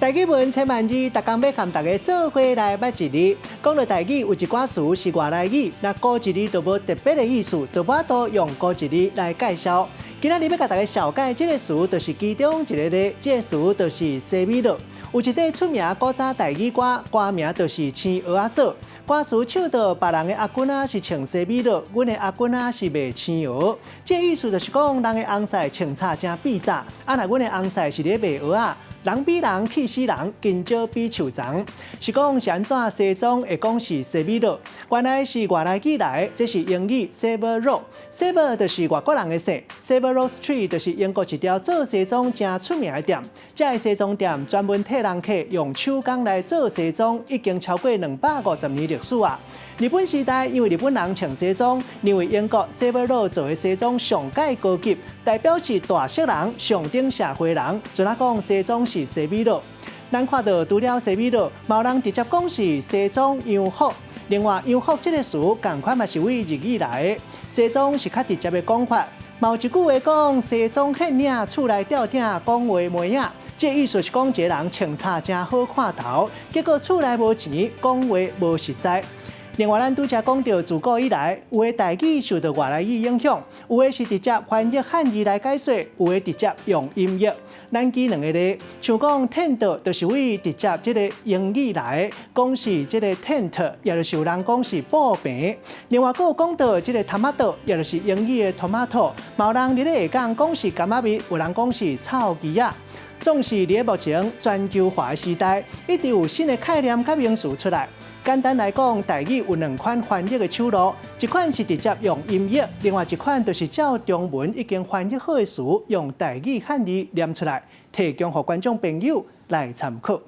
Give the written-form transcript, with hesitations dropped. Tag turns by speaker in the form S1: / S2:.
S1: 台語文千萬字，逐工欲共大家做伙來捌一字。講到台語，有一寡詞是外來語，若古一字就無特別的意思，就無法度用古一字來介紹。今仔日欲共大家紹介這個詞，就是其中一个例，這個詞就是西米露。有一塊出名古早台語歌，歌名就是《青蚵仔嫂》。歌詞唱到別人的阿君仔是穿西米露，阮的阿君仔是賣青蚵。這個意思就是講，人的翁婿穿插誠變早，啊若阮的翁婿是咧賣蚵仔。人比人氣死人，香蕉比樹叢。是講是按怎西裝會講是西米露？原來是外來語來，這是英語 Savile Row，Savile 就是外國人的姓，Savile Row Street 就是英國一條做西裝誠出名的店。這个西裝店專門替人客用手工來做西裝，已經超過250年歷史啊！日本時代，因為日本人穿西裝，認為英國 Savile Row 做的西裝上蓋高級，代表是大色人、上等社會人，就若講西裝是西米露。咱看到除了西米露，嘛有人直接講是西裝洋服。另外，洋服這个詞仝款嘛是對日語來的，西裝是較直接的講法。嘛有一句話講，西裝獻領，厝內吊鼎，講話袂影。這意思是講一个人穿插誠好看頭，結果厝內無錢，講話無實在。另外，咱拄才講著自古以來，有的台語受著外來語影響，有的是直接翻譯漢字來解說，有的直接用音譯。咱舉兩个例，像講 tent 就是對直接這个英語來的，講是這个 tent，也就是有人講是布棚。另外，閣有講著這个 tomato，也就是英語的 tomato，嘛有人佇咧下港講是柑仔蜜，有人講是臭枝仔。總是佇咧目前全球化的時代，一直有新的概念佮名詞出來。簡單來講，台語有兩款翻譯的手路，一款是直接用音譯，另外一款就是照中文已經翻譯好的詞，用台語漢字念出來，提供予觀眾朋友來參考。